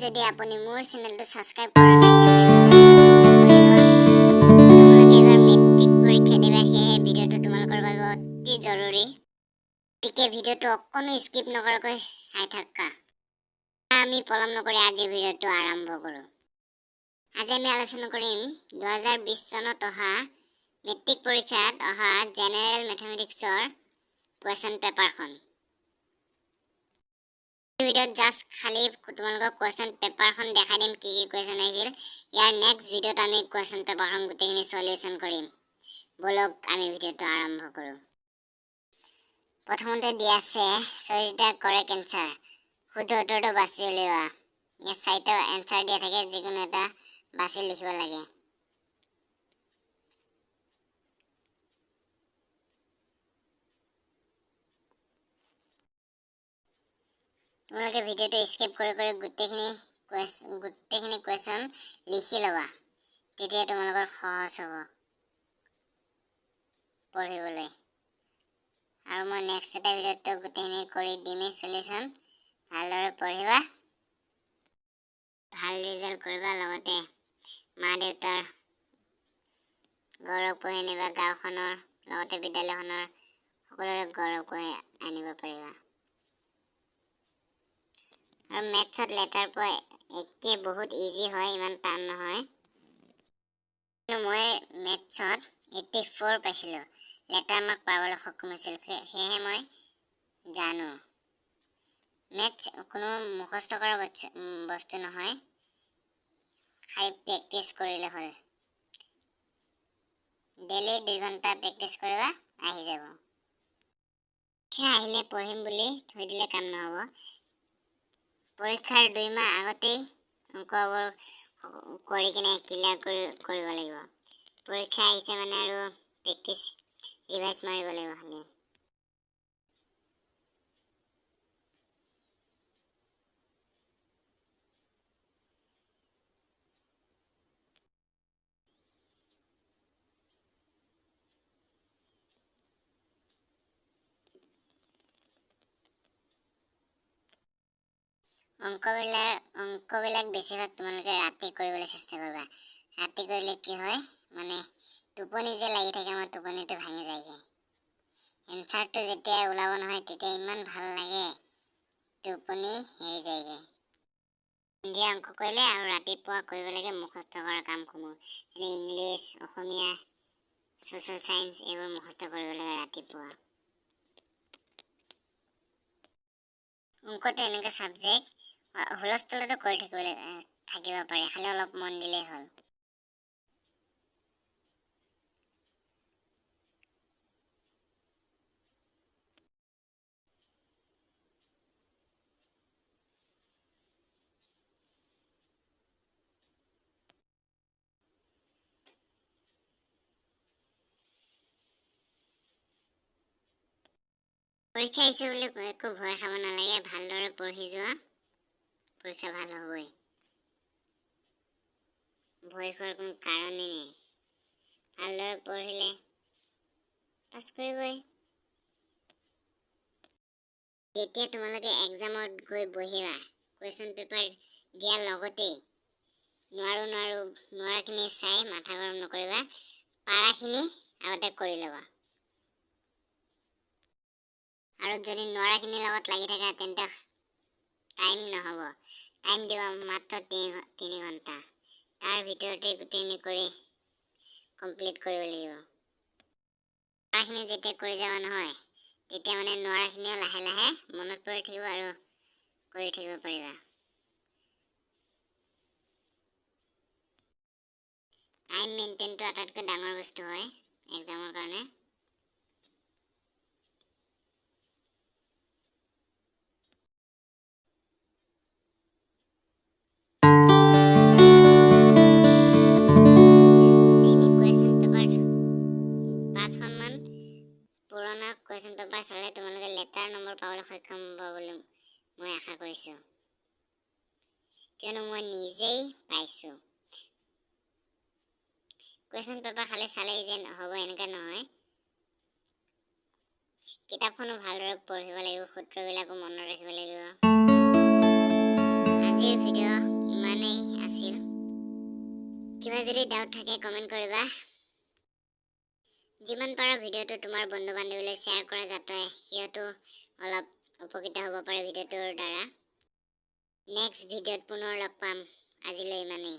যদি আপুনি মোৰ চেনেলটো ছাবস্ক্ৰাইব কৰা নাই, তেন্তে ছাবস্ক্ৰাইব কৰি লোৱা। তোমালোকে এইবাৰ মেট্ৰিক পৰীক্ষা দিবা, সেয়েহে ভিডিঅ'টো তোমালোকৰ বাবে অতি জৰুৰী। গতিকে ভিডিঅ'টো অকণো স্কিপ নকৰাকৈ চাই থাকা। আমি পলম নকৰি আজিৰ ভিডিঅ'টো আৰম্ভ কৰোঁ। আজি আমি আলোচনা কৰিম 2020 চনত অহা মেট্ৰিক পৰীক্ষাত অহা জেনেৰেল মেথামেটিক্সৰ কুৱেশ্যন পেপাৰখন। ভিডিঅ'ত জাষ্ট খালি তোমালোকক কুৱেশ্যন পেপাৰখন দেখাই দিম, কি কি কুৱেশ্যন আহিছিল। ইয়াৰ নেক্সট ভিডিঅ'ত আমি কুৱেশ্যন পেপাৰখন গোটেইখিনি চলিউশ্যন কৰিম। ব'লক, আমি ভিডিঅ'টো আৰম্ভ কৰোঁ। প্ৰথমতে দিয়া আছে, "Choose the correct answer", শুদ্ধ উত্তৰটো বাছি উলিওৱা। ইয়াত চাৰিটা এনচাৰ দিয়া থাকে, যিকোনো এটা বাছি লিখিব লাগে। তোমালোকে ভিডিঅ'টো স্কিপ কৰি কৰি গোটেইখিনি কুৱেশ্যন লিখি ল'বা, তেতিয়া তোমালোকৰ সহজ হ'ব পঢ়িবলৈ। আৰু মই নেক্সট এটা ভিডিঅ'ত গোটেইখিনি কৰি দিমেই চলিউশ্যন। ভালদৰে পঢ়িবা, ভাল ৰিজাল্ট কৰিবা, লগতে মা দেউতাৰ গৌৰৱ কঢ়িয়াই আনিবা, গাঁওখনৰ লগতে বিদ্যালয়খনৰ সকলোৰে গৌৰৱ কঢ়িয়াই আনিব পাৰিবা। আৰু মেথছত লেটাৰ পোৱা একে বহুত ইজি হয়, ইমান টান নহয়। কিন্তু মই মেথছত 84 পাইছিলোঁ, লেটাৰ মাৰ্ক পাবলৈ সক্ষম হৈছিলোঁ, সেয়েহে মই জানো। মেথছ কোনো মুখস্থ কৰা বস্তু নহয়, খালি প্ৰেক্টিচ কৰিলে হ'ল। ডেইলি 2 ঘণ্টা প্ৰেক্টিচ কৰিবা, আহি যাব। পৰীক্ষা আহিলে পঢ়িম বুলি থৈ দিলে কাম নহ'ব। পৰীক্ষাৰ 2 মাহ আগতেই অংকবোৰ কৰি কিনে ক্লিয়াৰ কৰি কৰিব লাগিব। পৰীক্ষা আহিছে মানে আৰু প্ৰেক্টিচ, ৰিভাইজ মাৰিব লাগিব খালি। অংকবিলাক বেছিভাগ তোমালোকে ৰাতি কৰিবলৈ চেষ্টা কৰিবা। ৰাতি কৰিলে কি হয়, মানে টোপনি যে লাগি থাকে আমাৰ, টোপনিটো ভাঙি যায়গৈ। এনচাৰটো যেতিয়া ওলাব নহয়, তেতিয়া ইমান ভাল লাগে, টোপনি হেৰি যায়গৈ। সন্ধিয়া অংক কৰিলে আৰু ৰাতিপুৱা কৰিব লাগে মুখস্থ কৰা কামসমূহ, যেনে ইংলিছ, অসমীয়া, ছ'চিয়েল চায়েন্স, এইবোৰ মুখস্থ কৰিব লাগে ৰাতিপুৱা। অংকটো এনেকুৱা ছাবজেক্ট, হুলস্থুলতো কৰি থাকিব পাৰে, খালি অলপ মন দিলেই হ'ল। পৰীক্ষা আহিছে বুলি একো ভয় খাব নালাগে। ভালদৰে পঢ়ি যোৱা, পৰীক্ষা ভাল হ'বই। ভয় খোৱাৰ কোনো কাৰণেই নাই। ভালদৰে পঢ়িলে পাছ কৰিবই। যেতিয়া তোমালোকে এক্সামত গৈ বহিবা, কুৱেশ্যন পেপাৰ দিয়াৰ লগতেই নোৱাৰো নোৱাৰো, নোৱাৰাখিনি চাই মাথা গৰম নকৰিবা। পাৰাখিনি আগতে কৰি ল'বা। আৰু যদি নোৱাৰাখিনিৰ লগত লাগি থাকা, তেন্তে টাইম নহ'ব। টাইম দিব মাত্ৰ 3 ঘণ্টা, তাৰ ভিতৰতে গোটেইখিনি কৰি কমপ্লিট কৰিব লাগিব। নোৱাৰাখিনি যেতিয়া কৰি যাবা নহয়, তেতিয়া মানে নোৱাৰাখিনিও লাহে লাহে মনত পৰি থাকিব আৰু কৰি থাকিব পাৰিবা। টাইম মেইনটেইনটো আটাইতকৈ ডাঙৰ বস্তু হয় এক্সামৰ কাৰণে। গোটেইখিনি কুৱেশ্যন পেপাৰ, পাঁচখনমান পুৰণা কুৱেশ্যন পেপাৰ চালে তোমালোকে লেটাৰ নম্বৰ পাবলৈ সক্ষম হ'ব বুলি মই আশা কৰিছোঁ, কিয়নো মই নিজেই পাইছোঁ। কুৱেশ্যন পেপাৰ খালি চালেই যে হ'ব, এনেকুৱা নহয়। কিতাপখনো ভালদৰে পঢ়িব লাগিব, সূত্ৰবিলাকো মনত ৰাখিব লাগিব। আজিৰ ভিডিঅ' যদি ডাউট থাকে, কমেণ্ট কৰিবা। যিমান পাৰা ভিডিঅ'টো তোমাৰ বন্ধু বান্ধৱীলৈ শ্বেয়াৰ কৰা, যাতে সিহঁতো অলপ উপকৃত হ'ব পাৰে ভিডিঅ'টোৰ দ্বাৰা। নেক্সট ভিডিঅ'ত পুনৰ লগ পাম। আজিলৈ ইমানেই।